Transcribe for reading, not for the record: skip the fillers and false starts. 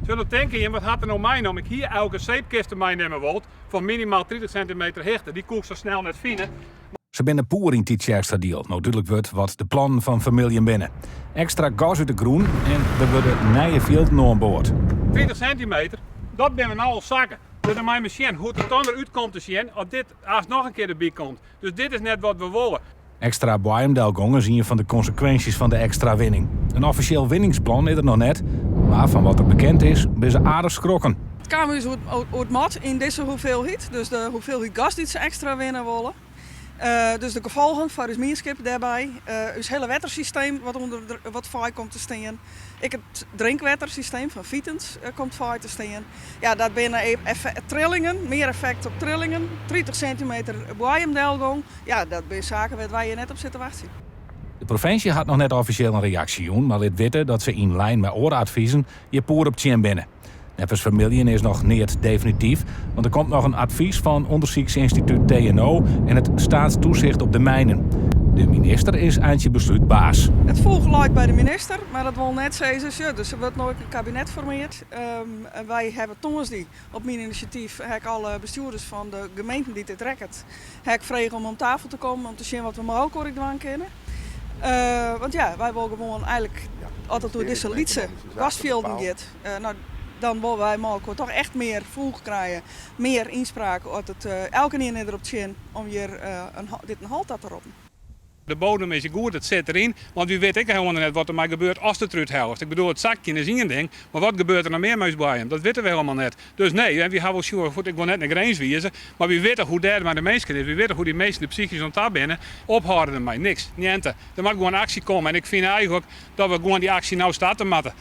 Sille tinke jim, wat hat er no meinommen? Ik hie elke seepkiste meinimme wold fan minimaal 30 sintimeter hichte. Dy koe ik sa snel net fine. Se binne poer yn Tytsjerksteradiel, no't dúdlik wurdt wat de plannen fan Vermilion binne. Ekstra gas út de grûn en der wurde nije fjilden oanboard. 30 sintimeter, dat binne we no al sakke. Dus dan meie we sjen hoe't it dan der út komt te sjen as dit aanst noch in kear derby komt. Dus dit is net wat we wolle. Ekstra boaiemdelgong is ien fan de konsekwinsjes fan de ekstra winning. In offisjeel winningsplan is der noch net, mar fan wat der bekend is, binne se aardich skrokken. It kaam ús oer it mad yn dizze hoeveelheid, dus de hoeveelheid gas dy't se ekstra winne wolle. Dus de gefolgen foar ús mienskip dêrby, ús hiele wettersysteem wat ûnder wat faai komt te stean. Ek it drinkwettersysteem fan Vitens komt faai te stean. Ja, dat binne trillingen, mear effekt op trillingen, 30 sintimeter boaiemdelgong. Ja, dat binne saken wêr't wy hjir net op sitte wachtsjen. De provinsje hat noch net offisjeel in reaksje jûn, mar lit witte dat se yn lyn mei oare advizen hjir poer op tsjin binne. Neffens Vermilion is noch neat definityf, want der komt noch in advys fan ûndersyksynstitút TNO en it Staatstoezicht op de Mijnen. De minister is eintsjebeslút baas. It foech leit by de minister, mar dat wol net sizze, sjoch, der wurdt no ek in kabinet formeard. Wy hawwe tongersdei op myn inisjatyf ha ik alle bestjoerders fan de gemeenten dy't dit rekket, ha ik frege om om tafel te kommen om te sjen wat we mei elkoar ek dwaan kinne. Want ja, wy wolle gewoan eigenlik, as it oer dizze lytse gasfjilden giet, no, dan wolle wy mei elkoar toch echt mear foech krije, mear ynspraak. As it elkenien is derop tsjin om hjir dit in halt ta te roppen. De bodem is goed, it sit deryn, want wy witte ek helemaal net wat der mei gebeurt ast it derút hellest. Ik bedoel, it sakjen is ien ding, mar wat gebeurt der noch mear mei ús boaiem? Dat witte we helemaal net. Dus nee, en wy hawwe wol sjoen, goed, ik wol net nei Grins wize, mar wy witte hoe't dêr mei de minsken is. Wy witte hoe't dy minsken der psychysk oan ta binne. Ophâlde dermei, niks, niente. Der moat gewoan aksje komme en ik fyn eigenlik dat we gewoan dy aksje no starte moatte.